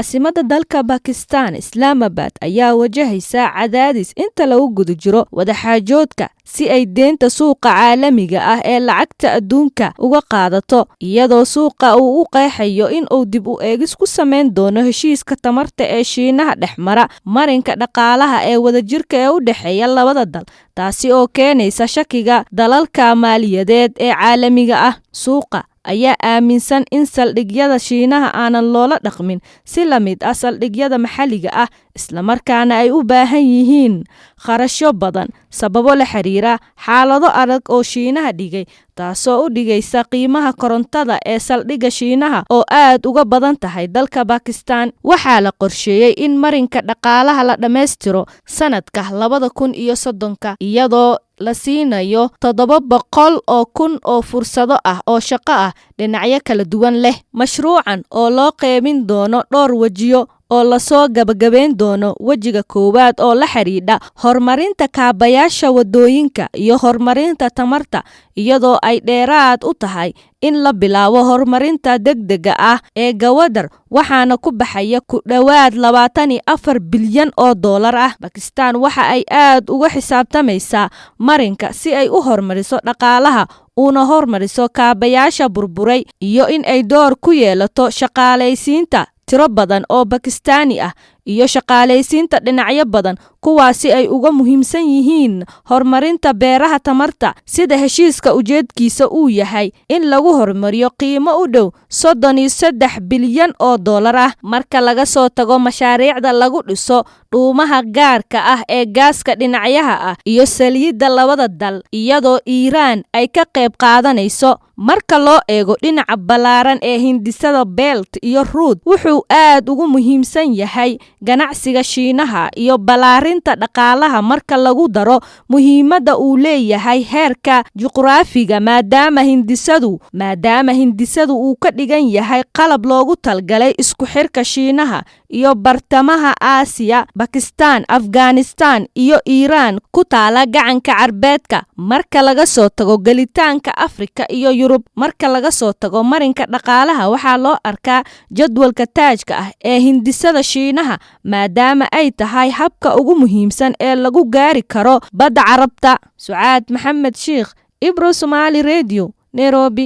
Caasimadda dalka Bakistan, Islaamabad, ayaa wajahaysa cadaadis inta lagu guda jiro wadaxaajoodka si ay deynta suuqa caalamiga ah ee lacagta adduunka uga qaadato, iyadoo suuqa uu u qeexayo in uu dib u eegis ku sameyn doono heshiiska tamarta ee Shiinaha dhexmara marinka dhaqaalaha ee wadajirka ee u dhexeeya labada dal, taasi oo keenaysa shakiga dalalka maaliyadeed ee caalamiga ah. Suuqa ayaa aaminsan in saldhigyada Shiinaha aanan loola dhaqmin si la mid ah saldhigyada maxalliga ah, islamarkaana ay u baahan yihiin kharashyo badan sababo la xiriira xaalado adag oo Shiinaha dhigay, taasoo u dhigaysa qiimaha korontada ee saldhigga Shiinaha oo aad uga badan tahay dalka Bakistan. Waxaa la qorsheeyey in marinka dhaqaalaha la dhammaystiro sanadka 2030-ka, iyadoo la siinayo 700,000 oo fursado ah oo shaqo ah dhinacyo kala duwan leh. Mashruucan oo loo qeybin doono dhowr wejiyo oo lasoo gabagabayn doono wejiga koowaad oo la xidhiidha horumarinta kaabayaasha wadooyinka iyo horumarinta tamarta, iyadoo ay dheeraad u tahay in la bilaabo horumarinta degdega ah ee Gawadar, waxaana ku baxaya ku dhowaad 24 bilyan oo doolar ah. Bakistan waxa ay aad uga xisaabtamaysaa marinka si ay u horumariso dhaqaalaha uuna hormariso kaabayaasha burburay iyo in ay door ku yeelato shaqaalaysiinta tiro badan oo Bakistaani ah iyo shaqaalaysiinta dhinacyo badan, kuwaasi ay uga muhiimsan yihiin horumarinta beeraha tamarta, sida heshiiska ujeedkiisa uu yahay in lagu horumariyo qiimo u dhow 33 bilyan oo doolar ah. Marka laga soo tago mashaariicda lagu dhiso dhuumaha gaarka ah ee gaaska dhinacyaha ah iyo saliidda labada dal, iyadoo Iiraan ay ka qayb qaadanayso. Marka loo eego dhinaca ballaaran ee hindisada Belt iyo Road, wuxuu aad ugu muhiimsan yahay ganacsiga Shiinaha iyo ballaarinta dhaqaalaha, marka lagu daro muhiimadda uu leeyahay heerka juqraafiga, maadaama hindisadu uu ka dhigan yahay qalab loogu talgalay isku xirka Shiinaha iyo bartamaha Aasiya, Bakistan, Afghanistan iyo Iiraan ku taala Gacanka Carbeedka, marka laga soo tago gelitaanka Afrika iyo Yurub. Marka laga soo tago marinka dhaqaalaha, waxaa loo arkaa jadwalka taajka ah ee hindisada Shiinaha, maadaama ay tahay habka ugu muhiimsan ee lagu gaari karo Badda Carabta. Sucaad Maxamed Sheikh, Ibro Somaali Radio, Nairobi.